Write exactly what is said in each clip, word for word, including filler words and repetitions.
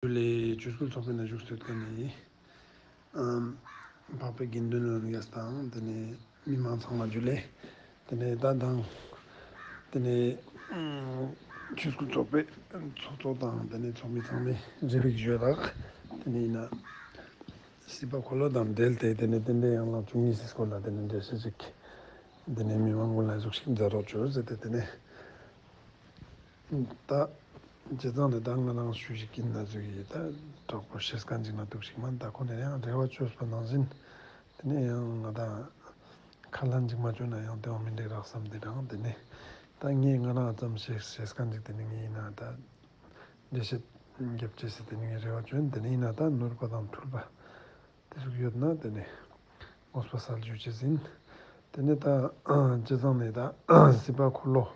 ཇུ་ལེ། ཆོས་སྐུལ་ཚོགས་པའི་ནང་བཞུགས་སུ་ཡོད་མཁན་ནི་འཕགས་པའི་དགེ་འདུན་ལྷན་རྒྱས་དང་དེ་ནས་མི་མང་ཚང་མ་ཇུ་ལེ། དེ་ནས་ད་དང་དེ་ནས་ཆོས་སྐུལ་ཚོགས་པའི་ཚོགས་གཙོ་དང་དེ་ནས་ཚོགས་མི་ཚང་མའི་རེ་བའི་ཞུ་རག་དེ་ནས་ཡིན་ན་སྲིད་པ་འཁོར་ལོ་དང་འབྲེལ་ཏེ་དེ་ནས་རྟེན་འབྲེལ་ཡན་ལག་བཅུ་གཉིས་སི་སྐོར་ལ་དེ་ནས་འགྲེལ་བཤད་ཅིག་དེ་ནས་མི་མང་ཀུན་ལ་ཟུག་ཞིག་མཛད་རོགས་བྱོས་ཟེར་ཏེ་དེ་ནས། ད་བྱས་ཙང་ནས་ད་ང་རང་ཞུ་ཞིག་ཡིན་ན་ཟུག་གི་ད་དྲག་པོ་ཤེས་མཁན་ཅིག་མ་འདུག་ཞིག་མ་ད་ཁོ་ནས་ཡང་རེ་བ་བཅོལ་བ་ནང་བཞིན་དེ་ནས་ཡང་ང་ད་ཁ་ལན་ཅིག་མ་བཅོ་ན་ཡང་དེ་བ་མི་འགྲིག་རག་བསམ་དེ་དང་དེ་ནས་ད་ངས་ང་རང་ཙམ་ཤེས་ཤེས་མཁན་ཅིག་དེ་ནས་ངས་ཡིན་ན་ད་འགྲེལ་བཤད་རྒྱབ་ཅེས་སི་དེ་ནས་ངས་རེ་བ་བཅོལ་དེ་ནས་ཡིན་ན་ད་ནོར་བ་དང་འཁྲུལ་པ། དེ་ཟུག་ཡོད་ན་དེ་ནས་དགོངས་པ་སལ་རྒྱུ་ཅི་ཟིན། དེ་ནས་ད་བྱས་ཙང་ནས་ད་སྲིད་པ་འཁོར་ལོ་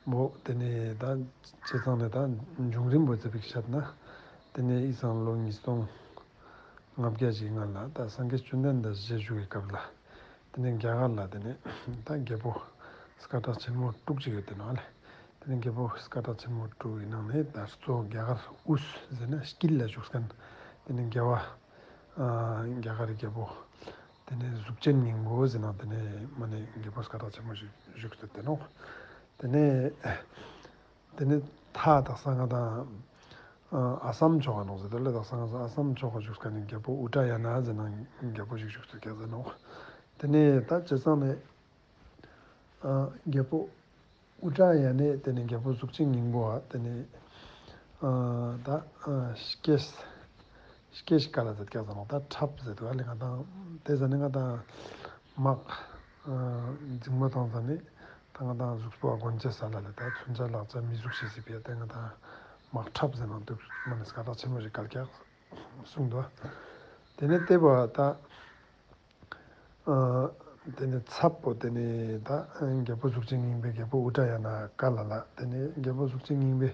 བོ་དེ་ནས་ད་བྱས་ཙང་ནས་ད་འབྱུང་རིམ་བོ་ཙ་པིག་བཤད་ན། དེ་ནས་ཡིན་ཙང་ལོ་ཉིས་སྟོང་ལྔ་བརྒྱ་ཞིག་སྔ་ལ་ད་སངས་རྒྱས་བཅོམ་ལྡན་འདས་ཞལ་བཞུགས་པའི་སྐབས་ལ་དེ་ནས་རྒྱ་གར་ལ་དེ་ནས་ད་རྒྱལ་པོ་སྐད་གྲགས་ཆེན་མོ་དྲུག་ཅིག་ཡོད་དེ་ནོག་ལེ། དེ་ནས་རྒྱལ་པོ་སྐད་གྲགས་ཆེན་མོ་དྲུག་གི་ནང་ནས་ད་གཙོ་བོ་རྒྱ་གར་དབུས་ཟེར་ན་དཀྱིལ་ལ་བཞུགས་མཁན་དེ་ནས་རྒྱལ་བ་ཨ་རྒྱ་གར་རི་རྒྱལ་པོ་དེ་ནས་གཟུགས་ཅན་སྙིང་པོ་ཟེར་ན་དེ་ནས་མ་ནས་རྒྱལ་པོ་སྐད་གྲགས་ཆེན་མོ་ཞིག་བཞུགས་ཏེ་དེ་ནོག་དེ་ནས་དེ་ནས་ད་དག་ས་ང་དང་ཨ་ཨ་སམ་ཕྱོགས་ཀ་ནོག་ཟེར་དེ་ལས་དག་ས་ང་ཨ་སམ་ཕྱོགས་ཀ་བཞུགས་མཁན་ནི་རྒྱལ་པོ་ཨུ་ཏྲ་ཡ་ན་ཟེར་ན་རྒྱལ་པོ་ཞིག་བཞུགས་ཏེ་ཀྱག་ཟེར་ནོག་དེ་ནས་ད་བྱས་ཙང་ནས་ཨ་རྒྱལ་པོ་ཨུ་ཏྲ་ཡ་ནས་དེ་ནས་རྒྱལ་པོ་གཟུགས་ཅན་སྙིང་པོ་ཨ་དེ་ནས་ཨ་ད་ཨ་སྐྱེས་སྐྱེས་ཤིག་ག་ལ་ཟེར་ཀྱག་ཟེར་ནོག་ད་ཁྲབ་ཟེར་དུ་ཨ་ལེ་ང་དང་དེ་ཟ་ནས་ང་དང་མག་ཨ་འཛིང་མོ་དང་ཟ་ནས་ད་ང་དང་གཟུགས་པོ་ཨ་གོན་ཆས་ས་ལ་ལེ་ད་མཚོན་ཆ་ལག་ཆ་མི་གཟུགས་ཤེས་སི་ཕི་ཡ་དེ་ང་དང་མག་ཁྲབ་ཟེར་ནང་དུ་མ་ནས་སྐད་གྲགས་ཆེན་མོ་ཞིག་བཀལ་ཀྱག་གསུངས་འདུག་དེ་ནས་དེ་བོ་ད་ཨ་དེ་ནས་ཚབ་པོ་དེ་ནས་ད་རྒྱལ་པོ་གཟུགས་ཅན་སྙིང་པོའི་རྒྱལ་པོ་ཨུ་ཏྲ་ཡ་ན་ཀ་ལ་ལ་དེ་ནས་རྒྱལ་པོ་གཟུགས་ཅན་སྙིང་པོའི་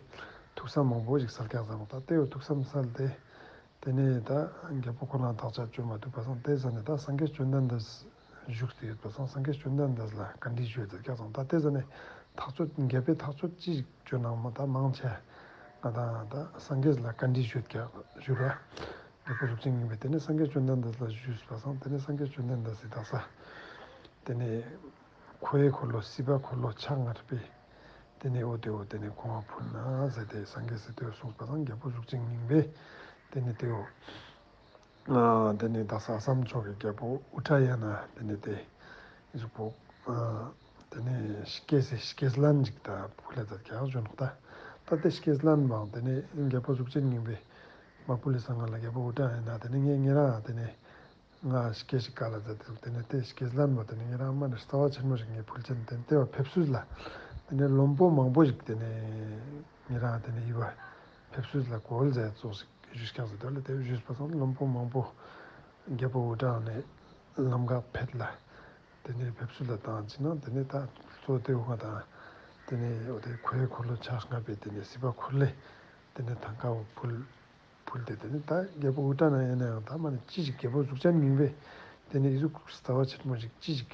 ཐུགས་བསམ་མང་པོ་ཞིག་སལ་ཀྱག་ཟེར་ནོག་ད་དེ་བོ་ཐུགས་བསམ་སལ་ཏེ་དེ་ནས་ད་རྒྱལ་པོ་ཁོ་རང་བདག་ཅག་བཅོ་མ་ཐུབ་པ་སང་དེ་ཟ་ནས་ད་སངས་རྒྱས་བཅོམ་ལྡན་འདས་བཞུགས་ཏེ་ཡོད་པ་སང་སངས་རྒྱས་བཅོམ་ལྡན་འདས་ལ་བཀའ་འདྲི་ཞུས་ཟེར་ཀྱག་སང་ད་དེ་ཟ་ནས་ཐག་གཅོད་རྒྱལ་པོའི་ཐག་གཅོད་ཅི་ཞིག་བཅོ་ནང་མ་ད་མང་ཆེ་ང་དང་ད་སངས་རྒྱས་ལ་བཀའ་འདྲི་ཞུས་ཀྱག་ཞུ་ར། རྒྱལ་པོ་གཟུགས་ཅན་སྙིང་པོས་དེ་ནས་སངས་རྒྱས་བཅོམ་ལྡན་འདས་ལ་ཞུས་པ་སང་དེ་ནས་སངས་རྒྱས་བཅོམ་ལྡན་འདས་སི་དག་ས་དེ་ནས་འཁོར་བའི་འཁོར་ལོ་སྲིད་པ་འཁོར་ལོ་ཕྱག་ངར་པས་དེ་ནས་འོ་དེ་འོ་དེ་ནས་གོང་བ་ཕུལ་ན་ཟེར་ཏེ་སངས་རྒྱས་སི་དེ་གསུངས་པ་སང་རྒྱལ་པོ་གཟུགས་ཅན་སྙིང་པོས་དེ་ནས་དེ་འོ་ཨ་དེ་ནས་དག་ས་ཨ་སམ་ཕྱོགས་ཀྱི་རྒྱལ་པོ་ཨུ་ཏྲ་ཡ་ན་དེ་ནས་དེ་གཟུགས་པོ་ཨ་དེ་ནས་སྐྱེས་སི་སྐྱེས་ལན་ཅིག་ད་ཕུལ་ལ་ད་ཀྱག་ཞུ་ནོག་ད་ད་དེ་སྐྱེས་ལན་མང་དེ་ནས་རྒྱལ་པོ་གཟུགས་ཅན་སྙིང་པོས་མ་ཕུལ་ལི་སང་ང་ལ་རྒྱལ་པོ་ཨུ་ཏྲ་ཡ་ན་དེ་ནས་ངས་ངེ་རང་དེ་ནས་ང་སྐྱེས་ཤིག་ག་ལ་མཛད་དེ་དེ་ནས་དེ་སྐྱེས་ལན་མ་དེ་ནས་ངེ་རང་མ་ནས་རྩ་བ་ཆེན་མོ་ཞིག་ངས་ཕུལ་ཅན་དེ་དེ་བ་ཕེབས་བསུ་ལ་དེ་ནས་བློན་པོ་མང་པོ་ཞིག་དེ་ནས་ངེ་རང་དེ་ནས་ཡི་བ་ཕེབས་བསུ་ལ་གོ་ལ་མཛད་ཙོགས་ཞིག་ཞུས་ཀྱག་ཟེར་དོ་ལེ། དེ་ཞུས་པ་སང་བློན་པོ་མང་པོ་རྒྱལ་པོ་ཨུ་ཏྲ་ནས་ལམ་ཁ་ཕེད་ལ་དེ་ནས་ཕེབས་བསུ་ལ་བཏང་ཅི་ན་དེ་ནས་ད་གཙོ་དེ་འོ་ང་དང་དེ་ནས་འོ་དེ་འཁོར་བའི་འཁོར་ལོ་ཕྱག་ངར་པས་དེ་ནས་སྲིད་པ་འཁོར་ལོའི་དེ་ནས་ཐང་ཀ་བོ་ཕུལ་ཕུལ་ཏེ་དེ་ནས་ད་རྒྱལ་པོ་ཨུ་ཏྲ་ན་ཡིན་ན་ཡང་ད་མ་ནས་ཅི་ཞིག་རྒྱལ་པོ་གཟུགས་ཅན་སྙིང་པོས་དེ་ནས་ཨི་ཟུག་རྩ་བ་ཆེན་མོ་ཞིག་ཅི་ཞིག་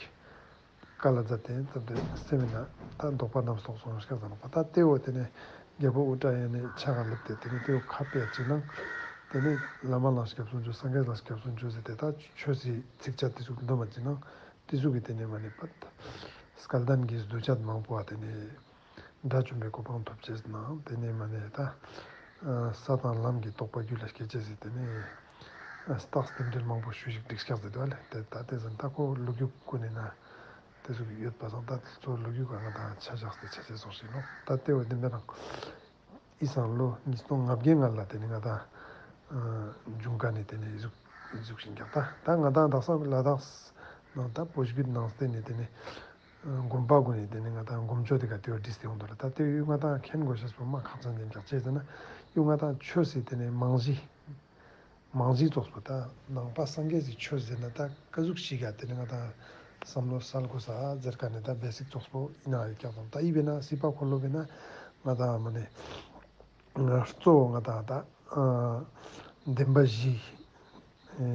བཀའ་ལ་མཛད་དེ་ཙམ་དེ་སེམས་ན་ད་དོགས་པ་རྣམས་སོང་སོང་ཤ་ཟ་ནོག་པ། ད་དེ་བོ་དེ་ནས་རྒྱལ་པོ་ཨུ་ཏྲ་ཡ་ནས་ཕྱག་ག་ལེབས་ཏེ་དེ་ནས་དེ་བོ་ཁ་ཕྱེ་ཅིག་ནང་དེ་ནས་བླ་མ་ལ་སྐྱབས་སུ་མཆིའོ། སངས་རྒྱས་ལ་སྐྱབས་སུ་མཆིའོ་ཟེར་ཏེ་ད་ཆོས་སི་ཚིགས་བཅད་དེ་ཟུག་འདོན་པ་ཅིག་ནང་དེ་ཟུག་གི་དེ་ནས་མ་ནས་པད་སྐལ་ལྡན་གྱི་གདུལ་བྱ་མང་པོ་བ་དེ་ནས་དགྲ་བཅོམ་པའི་གོ་འཕང་ཐོབ་ཅེས་ནང་དེ་ནས་མ་ནས་ད་ས་དང་ལམ་གྱི་རྟོགས་པ་རྒྱུད་ལ་སྐྱེ་ཅེས་ཟེར་དེ་ནས་རྟགས་རྟེན་འབྲེལ་མང་པོ་ཞུ་ཞིག་བསྒྲིགས་ཤག་ཟེར་དུས་ལེ། དེ་ད་དེ་ཟེར་ད་ཁོ་ལོ་རྒྱུས་ཀུན་ནས་ན་དེ་ཟུག་ཡོད་པ་སང་ད་གཙོ་ལོ་རྒྱུས་ག་ང་དང་ཆ་བཞག་སྟེ་ཆ་ཆེ་སོང་ཞིག་ནོག་ད་དེ་བོ་དེ་འདྲ་རང་ཨི་སང་ལོ་ཉིས་སྟོང་ལྔ་བརྒྱའི་སྔ་ལ་དེ་ནས་ང་དང་འབྱུང་ཁ་ནས་དེ་ནས་ཨི་ཟུག་ཨི་ཟུག་ཞིག་ཀྱག་ད་ད་ང་དང་དག་ས་ལ་དྭགས་ནང་ད་བོད་བརྒྱུད་ནང་བསྟན་ནས་དེ་ནས་དགོན་པ་ཀུན་ནས་དེ་ནས་ང་དང་སྒོམ་ཆོས་དེ་ག་དེ་བོ་བྲིས་ཏེ་ཡོང་དོ་ལ། ད་དེ་ཡུལ་ང་དང་མཁྱེན་དགོས་ཤེས་པོ་མ་ཁག་ཅན་ཅན་ཀྱག་ཅེས་ཟེར་ན་ཡུལ་ང་དང་ཆོས་སི་དེ་ནས་རྨང་གཞི་རྨང་གཞི་ཙོགས་པོ་ད་ནང་པ་སངས་རྒྱས་སི་ཆོས་ཟེར་ན་ད་ཀ་ཟུག་ཞིག་ག་དེ་ནས་ང་དང་བསམ་བློ་སལ་དགོས་ས་ཟེར་ཀ་ནས་ད་བེ་སིག་ཙོགས་པོ་ཡིན་ན་ཡོད་ཀྱག་དང་ད་ཡི་བས་ན་སྲིད་པ་འཁོར་ལོ་བས་ན་ང་དང་མ་ནས་གཙོ་བོ་ང་དང་ད་བདེན་པ་བཞི་ཨེ་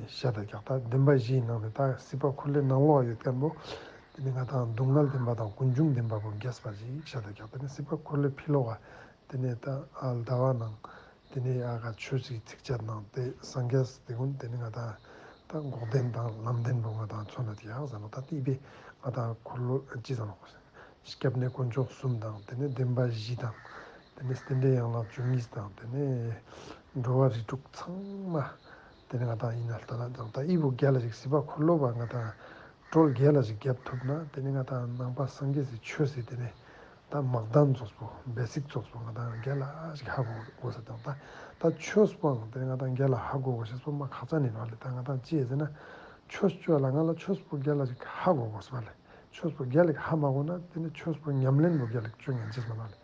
བཤད་ད་ཀྱག་ད་བདེན་པ་བཞིའི་ནང་ནས་ད་སྲིད་པ་འཁོར་ལོའི་ནང་ལོགས་ཡོད་མཁན་པོ་དེ་ནས་ང་དང་སྡུག་བསྔལ་བདེན་པ་དང་ཀུན་འབྱུང་བདེན་པ་པོ་རྒྱས་པ་ཞིག་བཤད་ད་ཀྱག་དེ་ནས་སྲིད་པ་འཁོར་ལོའི་ཕི་ལོགས་ཀ་དེ་ནས་ད་ཨ་ཟླ་བ་ནང་ དེ་ནས་ཡ་ག་ཆོས་སི་ཚིགས་བཅད་དང་དེ་སངས་རྒྱས་དེ་ཀུན་དེ་ནས་ང་དང་ད་འགོག་བདེན་དང་ལམ་བདེན་པོ་ང་དང་མཚོན་ན་དེ་ཡག་ཟེར་ནོག། ད་དེ་བས་ང་དང་འཁོར་ལོ་ཅི་ཟེར་ནོག། སྐྱབས་གནས་དཀོན་མཆོག་གསུམ་དང་དེ་ནས་བདེན་པ་བཞི་དང་དེ་ནས་རྟེན་འབྲེལ་ཡན་ལག་བཅུ་གཉིས་དང་དེ་ནས་འགྲོ་བ་རིགས་དྲུག་ཚང་མ་དེ་ནས་ང་དང་ཡིན་ན་ལྟ་ན་དང་ད་ཨི་བོ་རྒྱལ་ལ་ཞིག་སྲིད་པ་འཁོར་ལོ་བ་ང་དང་སྒྲོལ་རྒྱལ་ལ་ཞིག་རྒྱབ་ཐུབ་ན་དེ་ནས་ང་དང་ནང་པ་སངས་རྒྱས་སི་ཆོས་སི་དེ་ནས་ད་དམག་དོན་ཙོགས་པོ་བེ་སིག་ཙོགས་པོ་ང་དང་རྒྱལ་ལ་ཞིག་ཧ་གོ་དགོས་ས་དང་ད་ད་ཆོས་པོའང་དེ་ནས་ང་དང་རྒྱལ་ལ་ཧ་གོ་དགོས་ཤེས་པོ་མ་ཁག་ཅན་ཡིན་ནོག་ལེ། ད་ང་དང་ཅི་ཡེ་ཟེར་ན་ཆོས་ཅོ་ལ་ང་ལ་ཆོས་པོ་རྒྱལ་ལ་ཞིག་ཧ་གོ་དགོས་ས་ལེ། ཆོས་པོ་རྒྱལ་ལ་ཞིག་ཧ་མ་གོ་ན་དེ་ནས་ཆོས་པོ་ཉམས་ལེན་པོ་རྒྱལ་ལ་ཞིག་ཅོ་ཉན་ཅེས་མ་ནོག་ལེ།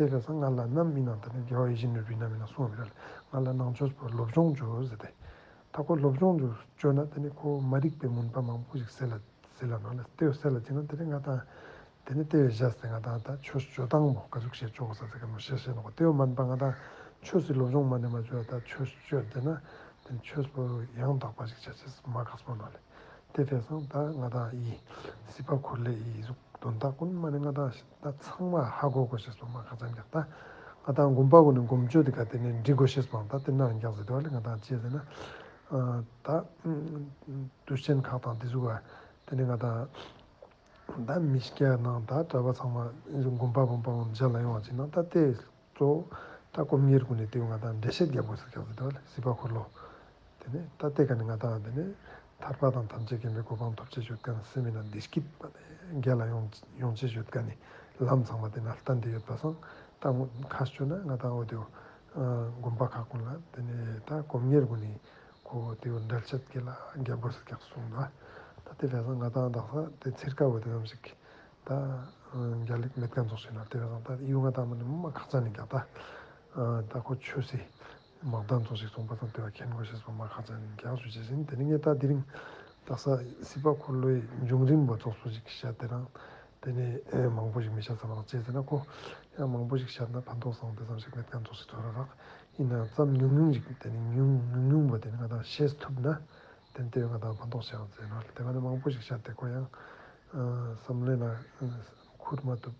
དེ་བས་ང་ལ་ནམ་མི་ནང་དེ་ནས་རྒྱལ་བ་ཡིད་བཞིན་ནོར་བུའི་ནམ་མི་ནང་གསུངས་པ་རེད་ལེ། ང་ལ་ནང་ཆོས་པོ་སློབ་སྦྱོང་ཅོ་ཟེར་ཏེ། ད་ཁོ་སློབ་སྦྱོང་ཅོ་ཅོ་ན་དེ་ནས་ཁོ་མ་རིག་པའི་མུན་པ་མང་པོ་ཞིག་སེལ་ལ་སེལ་ལ་ནོག་ལེ། དེ་བོ་སེལ་ལ་ཅིག་ན་དེ་ནས་ང་དང་དེ་ནས་དེ་བས་བཞག་སྟེ་ང་དང་ད་ཆོས་ཅོ་སྟངས་པོ་ག་ཟུག་ཤེས་ཅོ་དགོས་ས་ཟེར་ག་ནོ་ཤེས་ཤེས་ནོག། དེ་བོ་མན་པ་ང་དང་ཆོས་སི་སློབ་སྦྱོང་མ་ནས་མ་ཅོ་ད་ཆོས་ཅོ་དེ་ན་དེ་ནས་ཆོས་པོ་ཡང་དག་པ་ཞིག་ཆ་ཅེས་མ་ཁག་པོ་ནོག་ལེ། དེ་བས་སང་ད་ང་དང་ཡི་སྲིད་པ་འཁོར་ལོའི་ཡི་གཟུགས་དོན་དག་ཀུན་མ་ནི་ང་དང་ད་ཚང་མ་ཧ་གོ་དགོས་ཤེས་པོ་མ་ཁག་ཅན་རྒྱག་ད། ང་དང་དགོན་པ་ཀུན་ནི་སྒོམ་སྤྱོད་དེ་ག་དེ་ནས་འབྲི་དགོས་ཤེས་པོ་ད་དེ་ན་རྒྱག་ཟེར་དོ་ལེ། ང་དང་ཅི་ཟེར་ན་ད་དུས་ཆེན་ཁག་དང་དེ་ཟུག་ག་དེ་ནས་ང་དང་ད་མི་སྐྱ་ནང་ད་གྲྭ་པ་ཚང་མ་དགོན་པ་དགོན་པ་ཀུན་མཇལ་ལ་ཡོང་བ་ཅིག་ན་ད་དེ་གཙོ་བོ་ད་སྒོམ་གཉེར་ཀུན་ནི་དེ་ང་དང་འགྲེལ་བཤད་རྒྱབ་དགོས་ཟེར་རྒྱག་ཟེར་དོ་ལེ། སྲིད་པ་འཁོར་ལོ། དེ་ནས་ད་ལྟའི་ཀ་ནས་ང་དང་དེ་ནས་ཐར་པ་དང་ཐམས་ཅད་མཁྱེན་པའི་གོ་འཕང་ཐོབ་ཅེས་ཡོད་མཁན་སེམས་མི་ན་བདེ་སྐྱིད་པ་ནས་རྒྱལ་ལ་ཡོང་ཡོང་ཅེས་ཡོད་མཁན་ནི་ལམ་ཚང་མ་དེ་ན་ལྟན་དེ་ཡོད་པ་སང་ད་ཁ་ཤོ་ན་ང་དང་འོ་དེ་དགོན་པ་ཁག་ཀུན་ལ་དེ་ནས་ད་སྒོམ་གཉེར་ཀུན་ནི་ཁོ་དེ་འགྲེལ་བཤད་རྒྱལ་ལ་རྒྱབ་དགོས་ཟེར་རྒྱག་གསུངས་འདུག། ད་དེ་བས་སང་ང་དང་དག་ས་དེ་ཚེར་ཀ་བོ་དེ་ཙམ་ཞིག་ད་རྒྱལ་ལ་མེད་མཁན་ཙོགས་ཤིག་ན་དེ་བས་སང་ད་ཡུལ་ང་དང་མ་ནི་མ་ཁག་ཅན་ནི་རྒྱག་ད་ད་ཁོ་ཆོས་སི་དམག་དོན་ཙོགས་ཤིག་གསུངས་པ་སང་དེ་བ་མཁྱེན་དགོས་ཤེས་པོ་མ་ཁག་ཅན་རྒྱག་ཞུ་ཅེས་ཡིན། དེ་ནི་ངས་ད་དེ་རིང་དག་ས་སྲིད་པ་འཁོར་ལོའི་འབྱུང་རིམ་པོ་ཙོགས་པོ་ཞིག་བཤད་དེ་རང་དེ་ནས་མང་པོ་ཞིག་མི་བཤད་ཙམ་རག་ཅེས་ཟེར་ན་ཁོ་ཡང་མང་པོ་ཞིག་བཤད་ན་ཕན་ཐོགས་སང་དེ་ཙམ་ཞིག་མེད་མཁན་ཙོགས་ཤིག་ཚོར་རག། ཡིན་ན་ཙམ་ཉུང་ཉུང་ཞིག་དེ་ནི་ཉུང་ཉུང་ཉུང་པོ་དེ་ནི་ང་དང་ཤེས་ཐུབ་ན་དེ་ནི་དེ་བས་ང་དང་ཕན་ཐོགས་ཆེ་ཡང་ཟེར་ནོ་ལེ། དེ་བ་ནི་མང་པོ་ཞིག་བཤད་དེ་ཁོ་ཡང་བསམ་བློའི་ནང་ཁུར་མ་ཐུབ།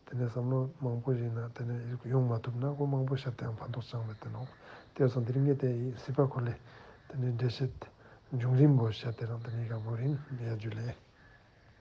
དེ་ནས་བསམ་བློ་མང་པོ་ཞིག་ན་དེ་ནས་ཡོང་མ་ཐུབ་ན་ཁོ་མང་པོ་བཤད་དེ་ཡང་ཕན་ཐོགས་ཅང་མེད་དེ་ནོ། དེ་བས་སང་དེ་རིང་ངས་དེ་སྲིད་པ་འཁོར་ལོའི་དེ་ནས་འགྲེལ་བཤད་འབྱུང་རིམ་པོ་བཤད་དེ་རང་དེ་ནས་ཡག་པོ་རིན་ཡ་ཇུ་ལེ།